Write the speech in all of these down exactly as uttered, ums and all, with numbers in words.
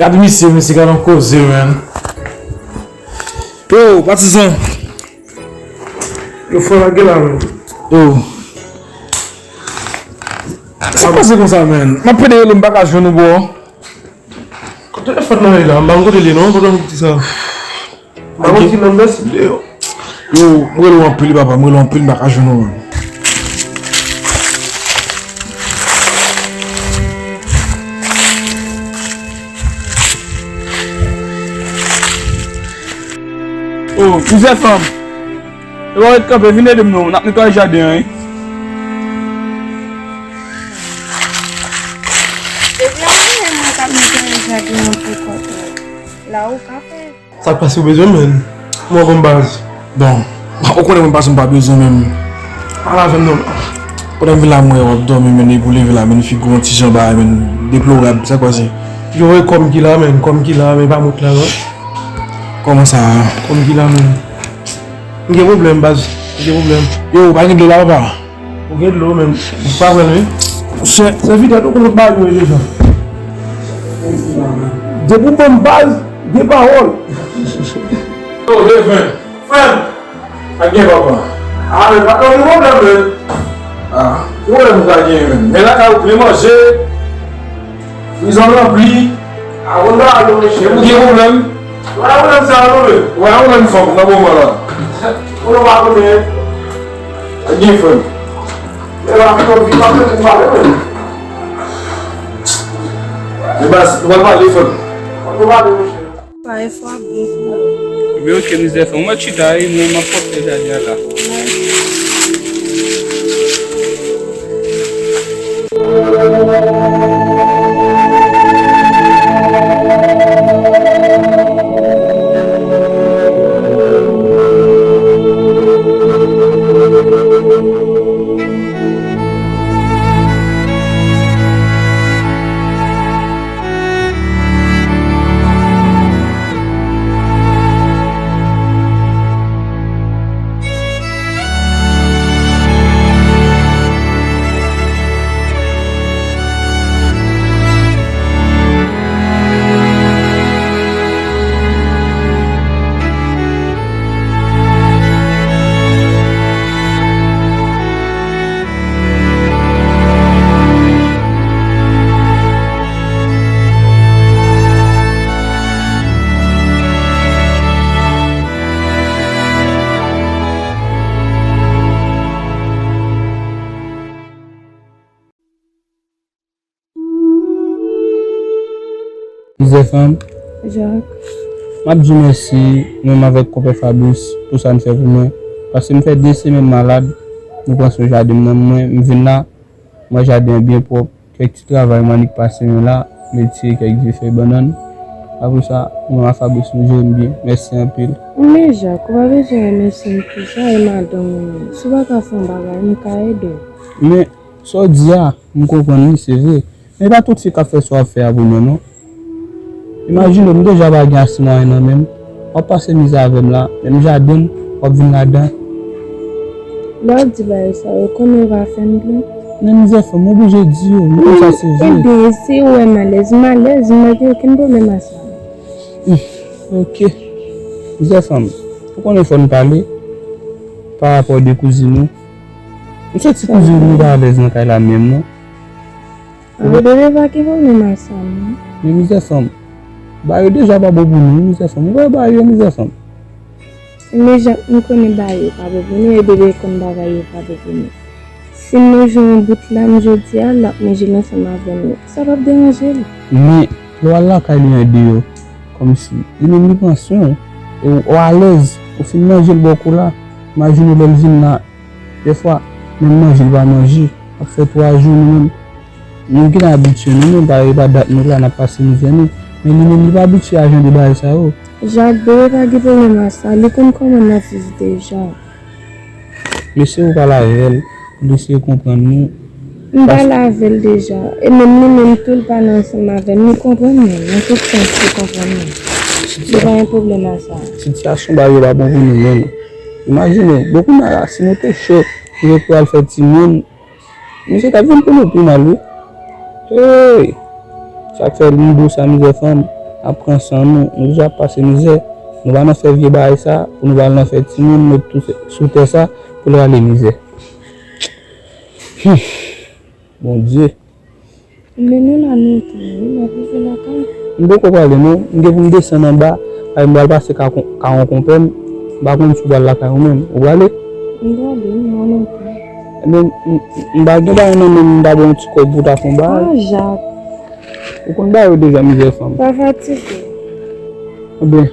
Gad misye, misye gad yon koze, man. Yo, patizan. Yo, frè, lage la, man. Yo. Sa k pase konsa, man? M ap pede rele w, m pa ka jwenn ou, bro. Kote telefòn nan ye la? M pa konn kote l ye non, kote m di sa. M pa konn ki nonm nan, si. Yo, m rele w anpil, papa, m rele w anpil, m pa ka jwenn ou, man. Oh, plizyè fanm. E pa ret kanpe, vin ede m non, n ap netwaye jaden an, wi. Depi yon semèn mwen k ap netwaye jaden an pou kont mwen. La ou ka fè. Sa k pase ou bezwen, man? Mwen konn baz. Bon, ou konnen mwen pase m pa bezwen menm. Pale avè m non. Pandan m vin la, mwen wè w ap dòmi, man, epi w leve la, man, figi w yon ti jan bagay, man, deplorab, sa k pase? Yo, e kòm ki la, man, kòm ki la, man, pa mont la non. Kòman sa? Kòm ki la, man. M gen pwoblèm, baz. M gen pwoblèm. Yo, pa gen dlo la, papa? Ou gen dlo, men ou pa wè l, wi. Monchè. Se vidèt ou konn ba yo deja. Depi w ban m baz, gen pawòl. Yo, Deven. Frè m. Pa gen papa. Ah, men pa gen pwoblèm, men. Ah, ki pwoblèm ou ka gen, men? Men lakay ou plen manje. Frizan ranpli. A konn ba yo, mesye. Epi gen pwoblèm. Wè pwoblèm sa yo, men. Wè pwoblèm fanm nan moman la. Ou nou pa konnen. A gen fanm. Men la, fanm, vi pa fè moun pale, men. Men baz, nou pral pale fanm. Nou pale, mesye. Pare fwa bon pou ou. Ebyen, oke, mizè fanm. Mwen chita, wi, mwen, m ap pòte jaden an la. Mizè fanm. Jak. M ap di w mèsi, mwen menm avèk konpè Fabrice, pou sa n fè pou mwen. Paske m fè de semèn malad, nou pran swen jaden m nan, mwen, m vin la, m wè jaden an byen pwòp, kèk ti travay m annik pase mwen la, m retire kèk dife bannann. Apre sa, mwen ak Fabrice nou jere m byen. Mèsi anpil. Men Jak, ou pa bezwen remèsye m pou sa, e madanm ou menm. Si w pa ka fè yon bagay, m ka ede w. Men, sa w di a, m konprann li, se vre. Men pa tout fi k ap fè sa w ap fè a pou mwen, non. Imajine w, m deja pa gen ase mwayen nan men m. W ap pase mizè avè m la, menm jaden m, w ap vin ladan. Lè w ap di bagay sa yo, konnen w pa fè m byen. Men mizè fanm, m oblije di w, m konn sa se vre. Ebyen, si w wè m alèz, m alèz, m pa gen okenn pwoblèm a sa. Hmm, oke. Mizè fanm, ou konnen fò n pale pa rapò de kouzin ou. M santi kouzin ou pa alèz nan kay la menm, non. Ann, bebe, pa gen pwoblèm ak sa, non. Men mizè fanm. Bagay yo deja pa bon pou nou, mizè fanm. Ou wè bagay yo, mizè fanm. Men Jak, m konnen bagay yo pa bon pou nou, e bebe konn bagay yo pa bon pou nou. Si nou jwenn yon bout lam jodi a, l ap manje l ansanm avè nou. Sa p ap deranje l. Men, lè w al lakay li andeyò, kòmsi, li menm li pran swen w, e w, w alèz, ou fin manje l bò kou la, imajine w lè l vin la, dèfwa, menm manje li pa manje, ap fè twa jou nou menm, nou gentan abitye nou menm, pa, e pa dat nou la, n ap pase mizè nou, men li menm li pa abitye a jan de bagay sa yo. Jak, bebe pa gen pwoblèm ak sa, li konn kòman n ap viv deja. Mesye, ou pale avè l, li eseye konprann nou. M pale avè l deja, e menm li menm tou, l pale ansanm avè m, li konprann mwen, nan tout sans, li konprann mwen. Li pa gen pwoblèm ak sa. Sitiyasyon bagay yo pa bon pou nou menm. Imajine w, bon, kounye a la, si nou te cho, nou te pral fè timoun, misye t ap vin pou nou pi mal, wi. Hey! Sa k fè m di w sa, mizè fanm. Ap pran san nou, nou deja ap pase mizè. Nou pa nan fè vye bagay sa pou nou pral nan fè timoun met tou sou tè sa pou l rale mizè. Hmm. Bondye. Men nou la nou tou, wi, m ap rive lakay. M poko prale non, m gen pou m desann anba, paske m pral pase ka, ka yon konpè m, m pa konn si w pral lakay ou menm. Ou prale? M prale, m mwen non tou. Ebyen, m, m, m pa gen bagay nan men m, m ta ba w yon ti kòb pou w ta fè yon bagay. Ah, Jak. Ou konn bagay yo deja, mizè fanm. Pa fatige. Ebyen,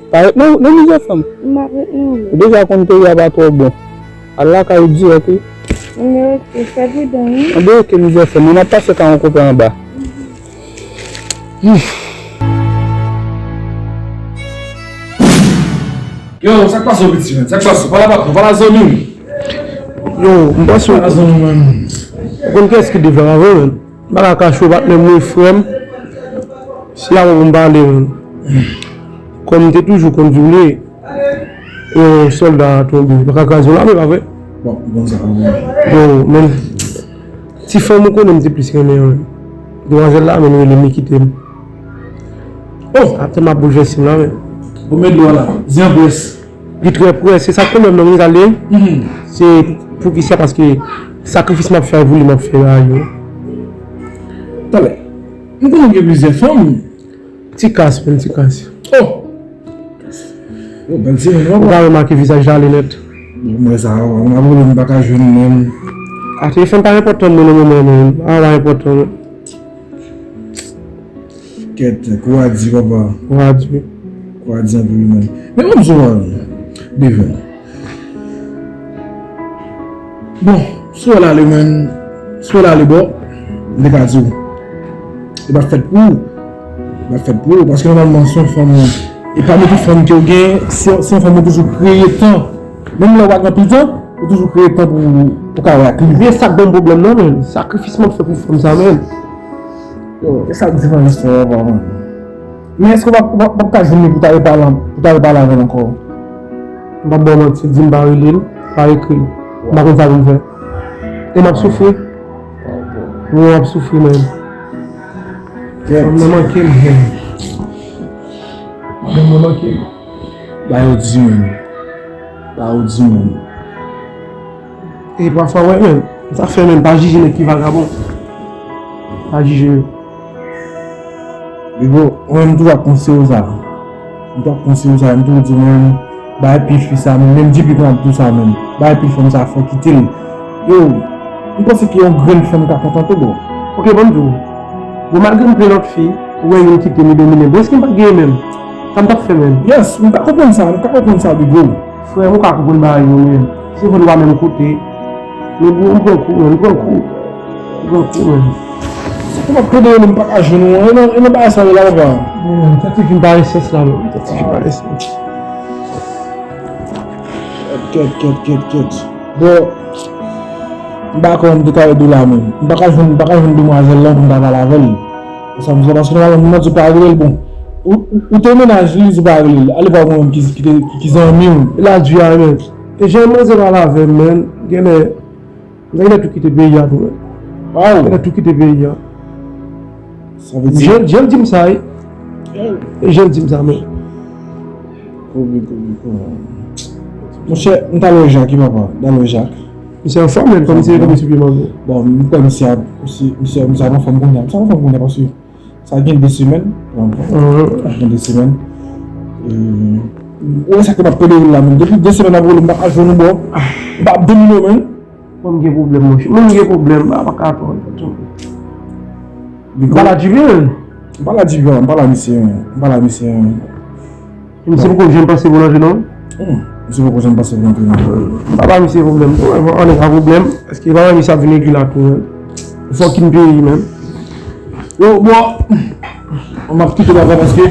pa ret nan wout non, mizè fanm. M ap ret nan wout. Ou deja konn peyi a pa twò bon. Al lakay ou dirèk, wi. Ebyen, oke, fè pridan, wi. Ebyen, oke, mizè fanm. Mwen ap pase ka yon konpè anba. Hmm. Yo, sa k pase w, piti, menn? Sa k pase w? Pale avèk mwen, pale a zanmi w. Yo, m panse w konn kiyès ki devan avè w, menn. M pa ka kache w, patnè m, wi, frè m. Se avè w pou m pale, menn. Kòm m te toujou konn di w li, yon sòlda tonbe, pa ka kraze yon lame, pa vre? Bon, bon, sa, bon. Bon, menn, ti fanm ou konnen m te plis renmen an, menn. Demwazèl la, menn, rele m, li kite m. Oh! Sa tèlman boulvèse m la, menn. Bon, men dlo a la. Di an près. Li trè prè, se sa k pwoblèm nan, menn, sa l ye. Mhm. Se poukisa, paske sakrifis m ap fè pou li, m ap fè a yo. Talè, m konnen w gen plizyè fanm. Ti kas, menn, ti kas. Oh! Yo, bèl ti moun, ou pa remake vizaj la ale nèt. Mwen sa, mwen pa pwoblèm, m pa ka jwenn menm. A, telefòn pa enpòtan mwen nan moman, menn. A, pa enpòtan, non. Kèt, kou a di, papa. Kou a di. Kou a di anpil, menn. Men kòm sou, devan. Bon, si w al ale, menn, si w al ale bò, m te ka di w. Li pa t fèt pou ou. Li pa t fèt pou ou, paske nòmalman, se yon fanm, e pami tout fanm ke w gen, se, se yon fanm ou toujou kreye tan. Menm lè w pa gen anpil tan, ou toujou kreye tan pou, pou w ka wè ak li. Men sa k ban m pwoblèm nan, menn. Sakrifis m ap fè pou fanm sa, menn. Yo, e sa k di nan istwa a, papa, menn? Men èske w p ap, w p ap, w p ap ka jwenn li pou w ta repale, pou w ta repale avè l ankò? M p ap ba w manti, di m pa rele l, pa ekri l. M pa konn sa pou m fè. E m ap soufri. Wi, m ap soufri, menn. Fanm nan manke m, menn. Fanm nan manke m. Ba yo di, menn. Ba yo di, menn. E pafwa, wè, menn. Sa fè, menn, pa jije nèg ki vagabon. Pa jije yo. Bigo, mwen, m toujou ap panse w sa. M toujou ap panse w sa. M toujou di, mwen, bay pil fi sa, menn. Menm depi kon ap di w sa, menn. Bay pil fanm sa, fò kite l. Yo, m panse ke yon grenn fanm ka kontante w, bro. Oke, ban m di w. Bon, malgre m plen lòt fi, ou wè youn kite m, li domine m. Bon, èske m pa t genyen menm? Sa m t ap fè menm? Yes, m ka konprann sa, m ka konprann sa, Bigo. Frè m, ou ka konprann bagay yo, menn. Se vre nou pa menm kote. Men bon, m pran kou, menn, m pran kou. M pran kou, menn. Se kòman k pede yo, menm pa ka jwenn ou, e nan, e nan bagay sa yo la, papa. Bon, tèt fi m pa esens la, menn. Tèt fi m pa esens. Kèt, kèt, kèt, kèt, kèt. Bon, m pa kwè m te ka ede w la, menn. M pa ka jwenn, m pa ka jwenn demwazèl lan pou m ta pale avè l. Sa m di, paske nòmalman, moun nan di pa rele l, bon. Ou, ou, ou te mennaj li, li di pa rele l. Ale pa w mwen menm ki, ki, te- ki, ki zanmi w. L a di a, menn. E jan manzè pale avè m, menn, genlè, genlè tou kite peyi a tou, menn. Waw. Genlè tou kite peyi a. Sa vle di Jan, jan l di m sa, wi. E jan l di m sa, menn. Koube, koube, koube. Monchè, m t al wè Jak, wi, papa. M t al wè Jak. Misye anfòm, menn, kòm misye tonbe sou pye mango. Bon, m kwè misye ap, misye, misye, misye ap anfòm kounye a. Misye ap anfòm kounye a paske sa gen de semèn. Sa gen de semèn. E, ou wè sa ke m ap pede w la, menn. Depi de semèn ap woule, m pa ka jwenn ou, bro. M pa ap domine w, menn. Mwen, m gen pwoblèm, monchè. Mwen, m gen pwoblèm, m pa, pa ka atann. M pa la Djibi, menn. M pa la Djibi, m pa la misye, menn. M pa la misye, menn. Misye poko janm pase boulanje, non? Hmm, misye poko janm pase boulanje, non. M pa ba misye pwoblèm. Annik pa pwoblèm. Èske pa misye ap vin regilè tou, menn? Fòk ki m peye, menn. Yo, bon, m ap kite w la paske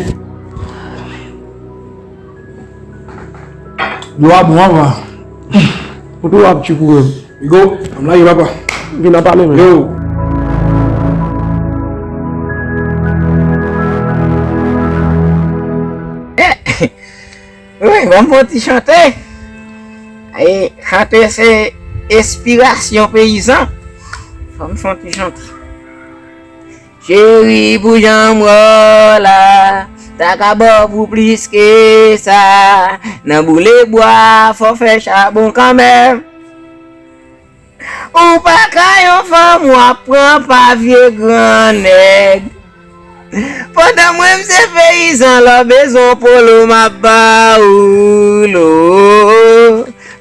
dlo a bon, papa. Kote w ap tchik ou menm? Bigo, ann lage papa. Vin nan pale menm. Yo. Wi, ban m fè yon ti chante. E, chante se enspirasyon peyizan. Fò m fè yon ti chante. Cheri, pou jan m wè w la, ta ka ba w pou plis ke sa. Nan boule bwa, fò fè chabon kanmenm. Ou pa ka yon fanm, w ap pran pa vye gran nèg. Pandan mwen, m se peyizan, lè w bezwen polo, m ap ba ou lo.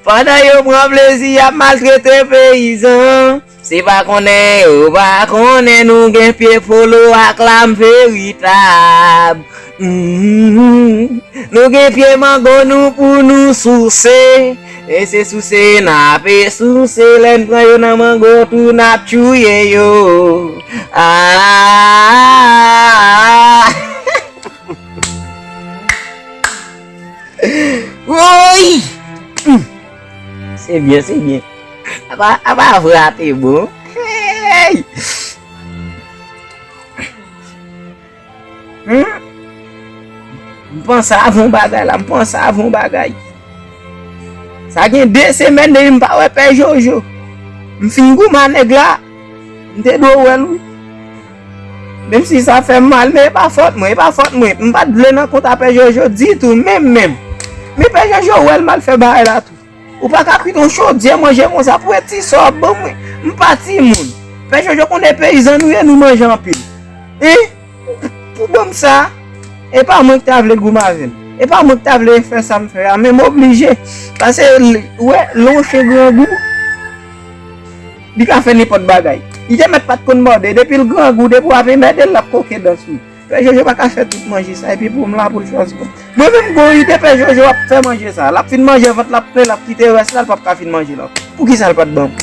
Pandan yo pran plezi, y ap maltrete peyizan. Se pa konnen yo pa konnen nou gen pye polo ak lam veritab. Mm. Nou gen pye mango nou pou nou souse. E se souse n ape souse. Lè n pran yo nan mango tou n ap tchouye yo. Ah. Woy! Se byen, se byen. Apa, apa vre a te bon. Hey! Hmm? M panse avè yon bagay la, m panse avè yon bagay. Sa gen de semèn depi m pa wè Pè Jojo. M fin goumen a nèg la, m te dwe wè l wi. Menm si sa fè m mal, men e pa fòt mwen, e pa fòt mwen. M pa t vle nan kont a Pè Jojo ditou, menm, menm. Men Pè Jojo wè l m al fè bagay la tou. Ou pa ka kwit yon chodyè manje konsa pou wè ti sa w ap ban mwen. M pa timoun. Pè Jojo konnen peyizan nou ye, nou manje anpil. Hein? Pou ban m sa, e pa mwen ki ta vle goumen avè l. E pa mwen ki ta vle fè sa m fè a, men m oblije. Paske, l- wè, lè yon chen grangou, li ka fè nenpòt bagay. Li te mèt pa t konn mòde, depi l grangou, depi w ap enmède l, l ap koke dan sou ou. Pè Jojo pa ka fè tout manje sa, epi pou m la pou l chwazi. Mwen menm, gon ide Pè Jojo ap fè manje sa. L ap fin manje, vant l ap plen, l ap kite rès la, l p ap ka fin manje l ankò. Poukisa l pa t ban m?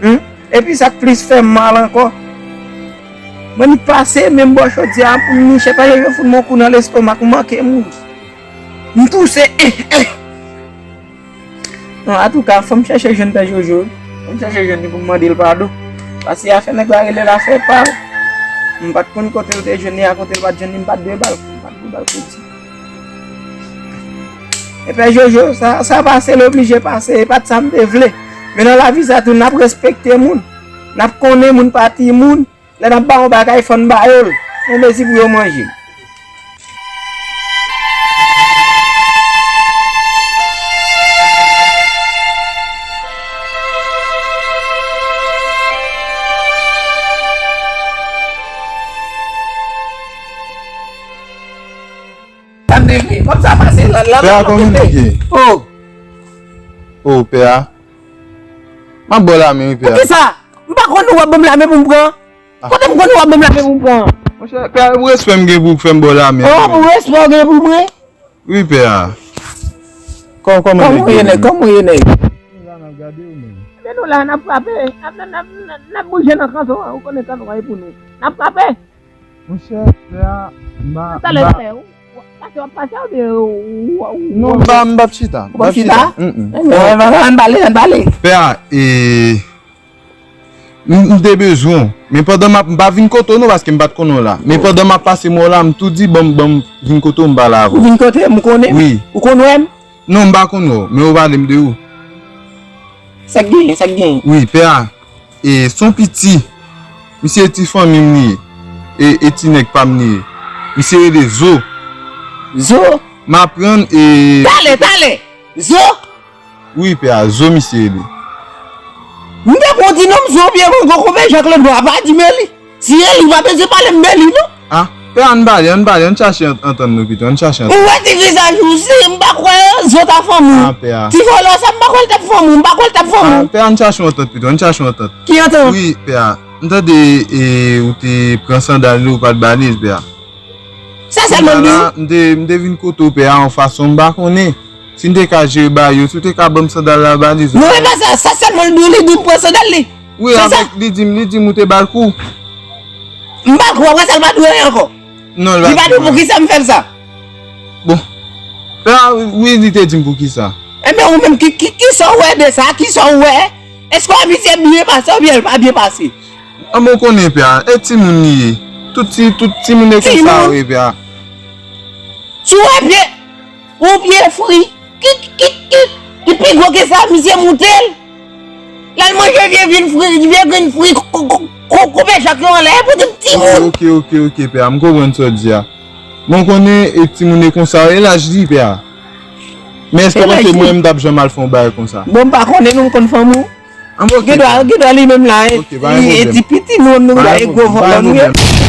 Hmm? Epi sa k plis fè m mal ankò, mwen li pase menm bò chodyè a pou m niche, Pè Jojo fout mwen yon kou nan lestomak, m manke mouri. M touse, eh, eh. Non, antouka, fò m chèche jwenn Pè Jojo wi. Fò m chèche jwenn li pou m mande l padon. Paske afè nèg la rele l afè pa l. M pa t konn kote l te jwenn li a, kote l pa t jwenn li, m pa t dwe ba l. M pa t dwe ba l kredi. E Pè Jojo, sa, sa pase, l oblije pase. E pa t sa m te vle. Men nan lavi sa tou, n ap respekte moun. N ap konnen moun pa timoun. Lè n ap ba yon bagay, fò n ba yo l. Yon mezi pou yo manje. Sa m te vle. Kòm sa pase, la, la, Pè a, la, kòman li ye? Oh. Oh, pè a. M ap ba w lamen, wi, pè a. Poukisa? M pa konn ou w ap ban m lamen pou m pran. Ah. Kote m konn ou w ap ban m lamen pou m pran? Monchè, pè a, pou respè m gen pou w fè m ba w lamen. Oh, pou respè w gen pou mwen? Wi, pè a. Kò-, kòman nèg yo ye, nèg? Kòman w ye, nèg? Nou la, n ap gade w menm. Men nou la, n ap frape, n ap, n ap, n ap, n ap bouje nan kanton an, ou konnen kanton an e pou nou. N ap frape. Monchè, pè a, m pa, m pa. Talè, talè, w, w, pase w ap pase oubyen w, w, w, non, m pa, m p ap chita. Ou p ap chita? Mm, mm. Ann pale, ann pale. Pè a, e, m, m te bezwen w. Men pandan m ap, m pa vin kote w non, paske m pa t konnen w la. Men pandan m ap pase m wè w la, m tou di, ban m, ban m vin kote w, m pale avè w. Ou vin kote m, ou konnen m? Wi. Ou konn wè m? Non, m pa konn wè w, men w pale m de ou. Sa k genyen, sa k genyen? Wi, pè a. E, s on piti. Misye e ti fanmi m li ye. E, e ti nèg pa m li ye. Misye rele Zo. Zo? M aprann e. Talè, talè! Zo? Wi, pè a, Zo misye rele. M te pran ti non m Zo oubyen Mango konbyen Jean Claude Bois pa di men li. Si e li, ou pa bezwen pale m de li, non. Ah, pè, ann pale, ann pale, ann chache ant-, antann nou pito, ann chache antann. Ou wè ti vizaj ou, si m pa kwè Zo ta fanmi w. Ah, pè a. Ti vòlò sa, m pa kwè l t ap fanmi w, m pa kwè l t ap fanmi w. Ah, pè a, ann chache yon antant pito, ann chache yon antant. Ki antant? Wi, pè a. M tande, e, ou te pran sandal li, ou pa t ba li, pè a. Sa sèlman l di w? Kounye a la, m te, m te vin kote w, pè a, yon fason m pa konnen. Si n te ka jere bagay yo, si w te ka ban m sandal la, ba li Zo. Non, e pa sa, sa sèlman l di w, li di w pran sandal li. Wi, avèk li di m, li di m ou te ba l kou. M ba l kou, apre sa, l pa di w anyen ankò. Non, li pa di w poukisa m fè l sa. Bon. Pè a, wi, li te di m poukisa. Ebyen, ou menm, ki, ki, kisa w wè de sa? Kisa w wè? Èske w wè misye byen pase oubyen l pa byen pase? An, bon, ou konnen, pè a, e timoun li ye. Tout ti, tout timoun e konsa yo ye, pè a. Si w wè pye, yon pye fri, ki, ki, ki, ki pi gwo ke sa, misye moute l. Lè l manje vye grenn fri, vye grenn fri, ko-, ko-, ko-, koupe chak yo anlè, e pote m timoun. Ok, ok, ok, pè a, m konprann sa w di a. Bon, konnen e timoun e konsa, e laj li, pè a. Men èske w panse mwen menm m t ap janm al fè yon bagay konsa? Bon, m pa konnen, men m konn fanm ou. Gen dwa, gen dwa li menm la, e ti piti, nou menm nou gen dwa e gwo vòlò nou ye.